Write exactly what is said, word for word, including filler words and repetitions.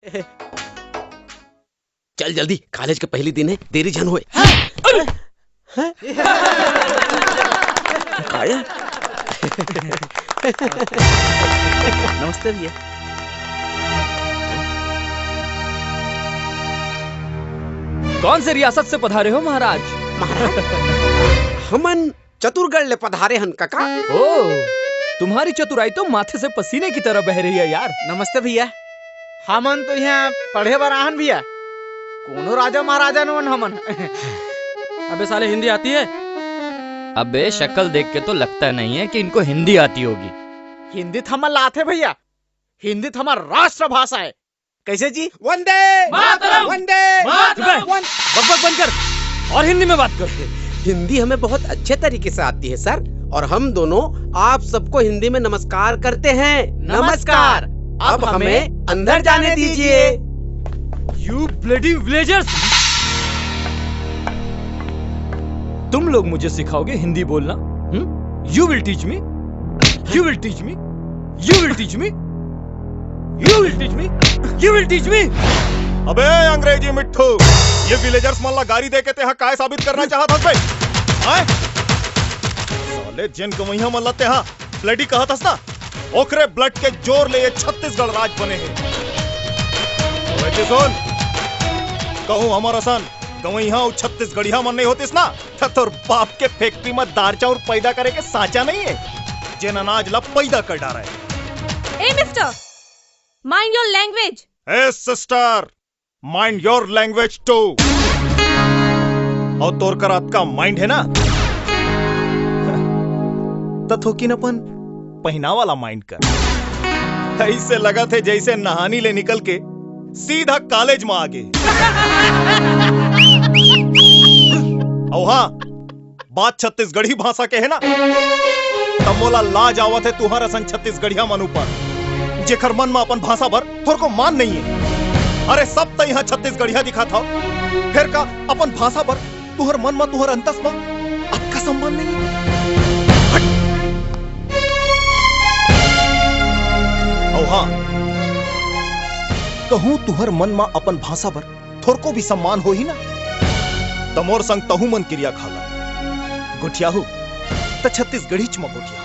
चल जल्दी, कॉलेज के पहली दिन है, देरी झन होए। हैं? हैं? काया? नमस्ते भैया। कौन से रियासत से पधारे हो महाराज? महाराज, हमन चतुरगढ़ ले पधारे हन कका। ओ, तुम्हारी चतुराई तो माथे से पसीने की तरह बह रही है यार। नमस्ते भैया, हमन तो यहाँ पढ़े बर आहन भैया, कोनो राजा महाराजा नोन हमन। अबे साले, हिंदी आती है? अबे शक्ल देख के तो लगता नहीं है कि इनको हिंदी आती होगी। हिंदी तो हमन लाथे भैया, हिंदी तो हमार राष्ट्रभाषा है। कैसे जी? वंदे मातरम! वंदे मातरम! बक बक बंद कर और हिंदी में बात कर। हिंदी हमें बहुत अच्छे तरीके से आती है सर, और हम दोनों आप सबको हिंदी में नमस्कार करते हैं। नमस्कार। अब हमें अंदर जाने दीजिए। You bloody villagers! तुम लोग मुझे सिखाओगे हिंदी बोलना? हम्म? You will teach me? You will teach me? You will teach me? You will teach me? You will teach me? अबे अंग्रेजी मिट्ठू, ये विलेजर्स मन ला गारी दे के तेहा काय साबित करना चाहत हस बे? हैं? साले जेन गवैया मन ला तेहा ब्लडी कहत हस ना, ओकरे ब्लड के जोर ले ये छत्तीसगढ़ राज बने हे। अबे जी सुन, कहूँ हमर असन गवैया अउ छत्तीसगढ़िया मन नहीं होतिस ना, त तोर बाप के फैक्ट्री में दार चाउर पैदा करे के सांचा नहीं है, जेन अनाज ला पैदा कर डारा है। ए मिस्टर, mind your language। ए sister, mind your language too। और तोर करा अतका माइंड है ना, त थोकिन अपन पहिना वाला माइंड कर। ऐसे लगत है जैसे नहानी ले निकल के सीधा कॉलेज में आगे। अउ हाँ, बात छत्तीसगढ़ी भाषा के है ना, त मोला लाज आवत है तुहर असन छत्तीसगढ़िया मन ऊपर, जेखर मन म अपन भाषा बर थोरको मान नहीं है। अरे सब त यहाँ छत्तीसगढ़िया दिखात हव, फेर का अपन भाषा बर तुहर मन म, तुहर अंतस म अतका सम्मान नहीं है? हट। अउ हाँ, कहूँ तुहर मन म अपन भाषा बर थोरको भी सम्मान होही ना, त मोर संग तहू मन किरिया खा ला। गोठियाहू, त छत्तीसगढ़ीच म गोठिया।